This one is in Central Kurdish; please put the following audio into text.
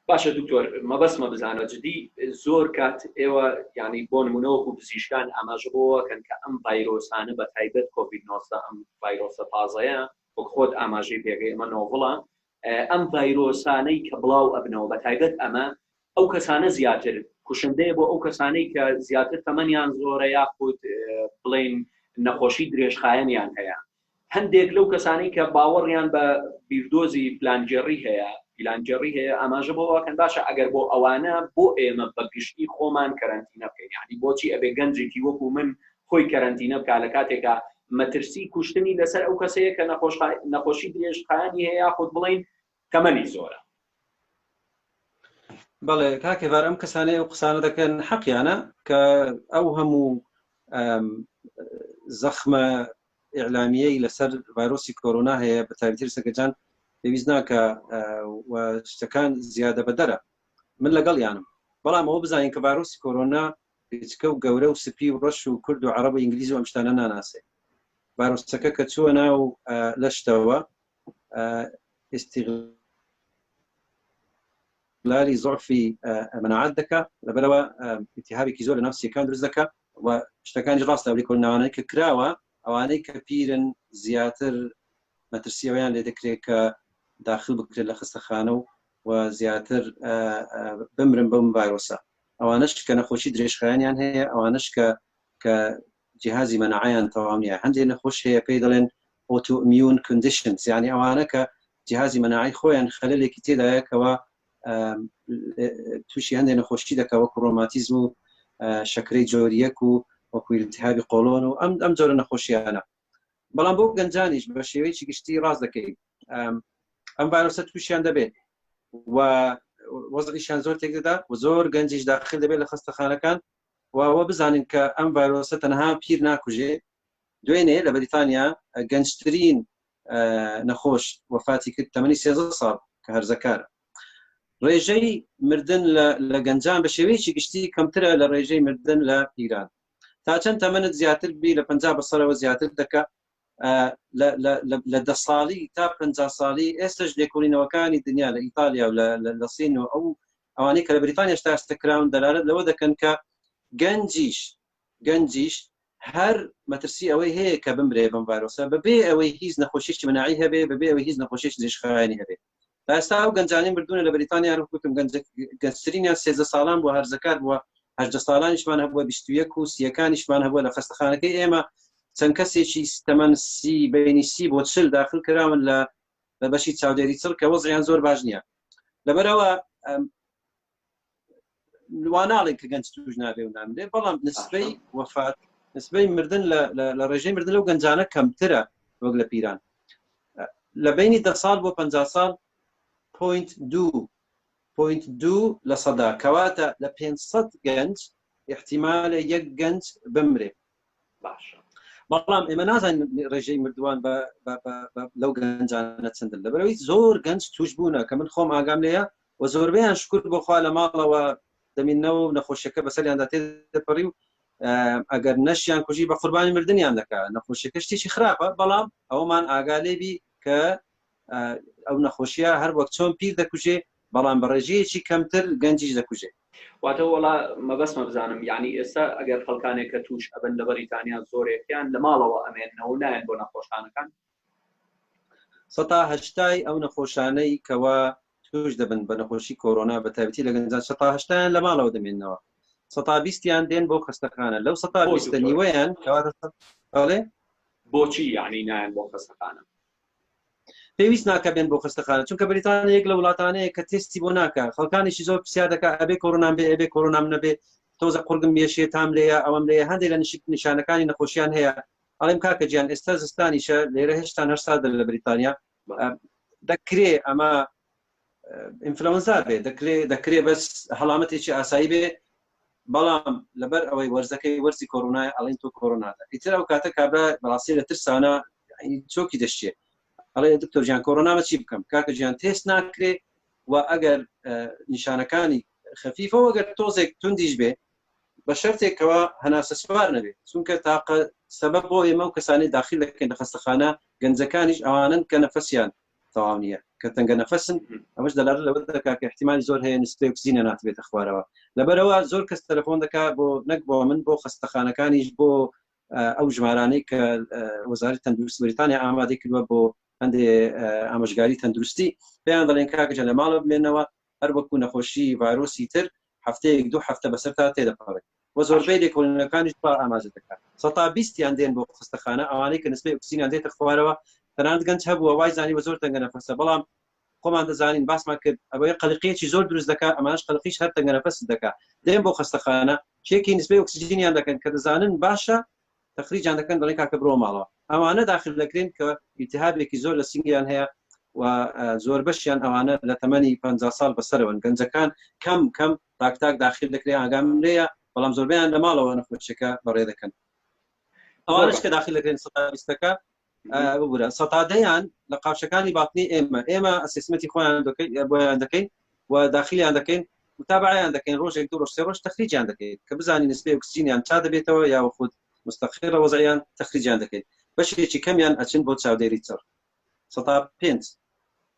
باشە دکتۆر مەبەستمە بزانە جدی زۆر کات ئێوە یعنی بۆ نمونە وەکو پزیشکان ئاماژە بۆوەکەن کە ئەم ڤایرۆسانە بە تایبەت کۆڤید 19 ئەم ڤایرۆسە تازەیە وەک خۆت ئاماژەی پێگەی ئەمە novel ە ئەم ڤایرۆسانەی کە بڵاو ئەبنەوە بە تایبەت ئەمە ئەو کەسانە زیاتر کوشندەیە بۆ ئەو کەسانەی کە زیاتر تەمەنیان زۆرە یاخود بڵین نەخۆشی درێژخایەنیان هەیە هەندێک لەو کەسانەی کە باوەڕیان بە بیردۆزی پلانگێڕی هەیە پیلانگێڕی هەیە ئاماژە بۆ ئەوەکەن باشە ئەگەر بۆ ئەوانە بۆ ئێمە بە گشتی خۆمان کەرەنتینە بکەین یعنی بۆچی ئەبێ گەنجێکی وەکو من خۆی کەرەنتینە بکا لە کاتێکا مەترسی کوشتنی لەسەر ئەو کەسەیە کە نەخۆشی درێژخایەنی هەیە یاخود بڵین تەمەنی زۆرە. بەڵێ کاک هێڤار ئەم کەسانەی ئەو قسانە دەکەن حەقیانە کە ئەو هەموو زەخمە ئیعلامیەی لەسەر ڤایرۆسی کۆرۆنا هەیە بە تایبەتی لەسەر گەنجان پێویست ناکە و شتەکان زیادە بەدەرە من لەگەڵیانم بەڵام ئەوە بزانین کە ڤایرۆسی کۆرۆنا گچکە و گەورە و سپی و ڕەش و کورد و عەرەب و ئینگلیز و ئەم شتانە ناناسێ ڤایرۆسەکە کە چووە ناو لەشتەوە استغلالی زعفی مناعەت دەکا لەبەرەوە التهابێکی زۆر لە ناو سیەکان دروست دەکا و شتەکانی ڕاستە ئەو لێکۆڵینەوانەی کە کراوە ئەوانەی کە پیرن زیاتر مەترسیەوەیان لێ دەکرێت کە داخل بکرێت لە خەستەخانە و و زیاتر بمرن بەم ڤایرۆسە ئەوانەش کە نەخۆشی درێژخایەنیان هەیە ئەوانەش کە کە جیهازی مەناعەیان تەواو نییە هەندێک نەخۆش هەیە پێی دەڵێن autoimmune conditions یعنی ئەوانە کە جیهازی مەناعەی خۆیان خەلەلێکی تێدایە کەوا تووشی هەندێک نەخۆشی دەکا وەکو ڕۆماتیزم و شەکرەی جۆریەک و وەکو التهابی قۆڵۆن و ئەم ئەم جۆرە نەخۆشیانە بەڵام بۆ گەنجانیش بە شێوەیەکی گشتی ڕاست دەکەی ئەم ڤایرۆسە تووشیان دەبێت و وەزعیشیان زۆر تێک دەدا و زۆر گەنجیش داخل دەبێت لە خەستەخانەکان و ئەوە بزانین کە ئەم ڤایرۆسە تەنها پیر ناکوژێ دوێنێ لە بەریتانیا گەنجترین نەخۆش وەفاتی کرد تەمەنی 13 ساڵ کە هەرزەکارە ڕێژەی مردن لە گەنجان بە شێوەیەکی گشتی کەمترە لە ڕێژەی مردن لە پیران تا چەند تەمەنت زیاتر بی لە 50 بەسەرەوە زیاتر دەکە لە دە ساڵی تا پ ساڵی ئێستش لێکۆڵینەوەکانی دنیا لە ئیتالیا و لە سین و ئەو ئەوانەی کە لە بریتانیاش تا ئێستا کراون دەلالەت لەوە دەکەن کە گەنجیش گەنجیش هەر مەترسی ئەوەی هەیە کە بمرێ بەم ڤایرۆسە بەبێ ئەوەی هیچ نەخۆشیی مناعی هەبێ بەبێ ئەوەی هیچ نەخۆشیی درێژخایەنی هەبێ تا ئێستا ئەو گەنجانەی مردوونە لە بەریتانیا هەر وەک وتم گەنجترینیان 13 ساڵان بووە هەرزەکار بووە 18 ساڵانیشمان هەبووە 21 و سیەکانیشمان هەبووە لە خەستەخانەکەی ئێمە چەند کەسێکی تەمەن سی بینی سی بۆ چل داخل کراون لە لە بەشی چاودێری چڕ کە وەزعیان زۆر باش نییە لەبەرەوە واناڵێن کە گەنج توش نابێ و نامرێ بەڵام نسبەی وەفات نسبەی مردن لە ڕێژەی مردن لەو گەنجانە کەمترە وەک لە پیران لە بینی دە ساڵ بۆ 50 ساڵ point دوو point دوو لە سەدا کەواتە لە 500 گەنج احتیمالە یەک گەنج بمرێ باشە بەڵام ئێمە نازانین ڕێژەی مردووان لەو گەنجانە چەندن لەبەرەوەی زۆر گەنج توش بوونە کە من خۆم ئاگام لێیە و زۆربەیان شکر بۆخوا لە ماڵەوە دەمینەوە و نەخۆشیەکە بەسەریاندا تێدەپەڕی و ئەگەر نەشیان کوژی بە قوربانی مردنیان دەکا نەخۆشیەکە شتێکی خراپە بەڵام ئەومان ئاگا لێبی کە ئەو نەخۆشیە هەر وەک چۆن پیر دەکوژێ بەڵام بە ڕێژەیەکی کەمتر گەنجیش دەکوژێ. واتە وەڵا مەبەستمە بزانم یانی ئێستا ئەگەر خەڵکانێک کە تووش ئەبن لە بەریتانیا زۆرێکیان لە ماڵەوە ئەمێننەوە و نایەن بۆ نەخۆشخانەکان؟ سەتا هەشتای ئەو نەخۆشانەی کەوا تووش دەبن بە نەخۆشی کۆرۆنا بە تایبەتی لە گەنجان سەتا هەشتایان لە ماڵەوە دەمێننەوە سەتا بیستیان دێن بۆ خەستەخانە لەو سەتا بۆ بیستە دکتۆر؟ نیوەیان کەواتە بەڵێ؟ بۆچی یانی نایەن بۆ خەستەخانە؟ پێویست ناکە بێن بۆ خەستەخانە چونکە بەریتانیا یەک لە وڵاتانەیە کە تێستی بۆ ناکە خەڵکانێکی زۆر پرسیار دەکا ئەبێ کۆرۆنام بێ ئەبێ کۆرۆنام نەبێ تۆزە قورگم یەشێ تام لێیە ئەوەم لێیە هەندێک لە نیشانەکانی نەخۆشیان هەیە ئەڵێم کاکە گیان ئێستا زستانیشە لێرە هێشتان هەر ساردە لە بەریتانیا دەکرێ ئەمە ئینفلۆنزا بێ دەکرێ دەکرێ بەس هەڵامەتێکی ئاسایی بێ بەڵام لەبەر ئەوەی وەرزەکەی وەرزی کۆرۆنای ئەڵین تۆ کۆرۆناتە ئیتر ئەو کاتە کابرا بەڕاستی لە ترسانە چۆکی دەشتێ ئەڵێ دکتۆر گیان کۆرۆنامە چی بکەم کاکە گیان تێست ناکرێ و ئەگەر نیشانەکانی خەفیفەوە گەر تۆزێک توندیش بێ بە شەرتێکەوە هەناسە سوار نەبێت چونکە تاقە سەبەب بۆ ئێمە و کەسانی داخل دەکەین لە خەستەخانە گەنجەکانیش ئەوانن کە نەفەسیان. تەواو نییە کە تەنگە نەفەسن ئەمەش دەلالەت لەوە دەکات کە احتیمالی زۆر هەیە نسبەی ئۆکسجینیان هاتبێتە خوارەوە لەبەرەوە زۆر کەس تەلەفۆن دەکات بۆ نەک بۆ من بۆ خەستەخانەکانیش بۆ ئەو ژمارانەی کە وەزارەتی تەندروستی بەریتانیا ئامادەی کردووە بۆ هەندێ ئامۆژگاری تەندروستی پێیان دەڵێن کاکە لە ماڵە بمێنەوە هەر وەکو نەخۆشی ڤایرۆسی تر هەفتەیەک دوو هەفتە بەسەرتا تێدەپەڕێت و زۆربەی لێکۆڵینەوەکانیش وا ئاماژە دەکات سەتا بیستیان دێن بۆ خەستەخانە ئەوانەی کە نسبەی ئۆکسجینیان دێتە خوارەوە تەنانەت گەنج هەبووە وای زانیوە زۆر تەنگە نەفەسە بەڵام خۆمان دەزانین باسمان کرد ئەوەیە قەلقیەکی زۆر دروست دەکات ئەمانش قەلقیش هەر تەنگە نەفەست دەکات دێن بۆ خەستەخانە چێکی نسبەی ئۆکسجینیان دەکەن کە دەزانن باشە تەخریجیان دەکەن دەڵێن کاکە بڕۆ ماڵەوە ئەوانە داخل دەکرێن کە ئیلتیهابێکی زۆر لە سنگیان هەیە و زۆربەشیان ئەوانە لە تەمەنی 50 ساڵ بەسەرەوەن گەنجەکان کەم کەم تاک تاک داخل دەکرێن ئاگام لێیە بەڵام زۆربەیان لە ماڵەوە نەخۆشیەکە بەڕێ دەکەن ئەوانش کە داخل دەکرێن سەدا بیستەکە ببورە سەتا دەیان لە قاوشەکانی باتنی ئێمە ئێمە assessment ی خۆیان بۆیان دەکەین و داخلیان دەکەین متابعیان دەکەین ڕۆژێک دوو ڕۆژ سێ ڕۆژ تەخریجیان دەکەین کە بزانین نسبەی ئۆکسجینیان چا دەبێتەوە یا خود مستەقیڕە وەزعیان تەخریجیان دەکەین بەشێکی کەمیان ئەچن بۆ چاودێری چڕ سەتا پێنج.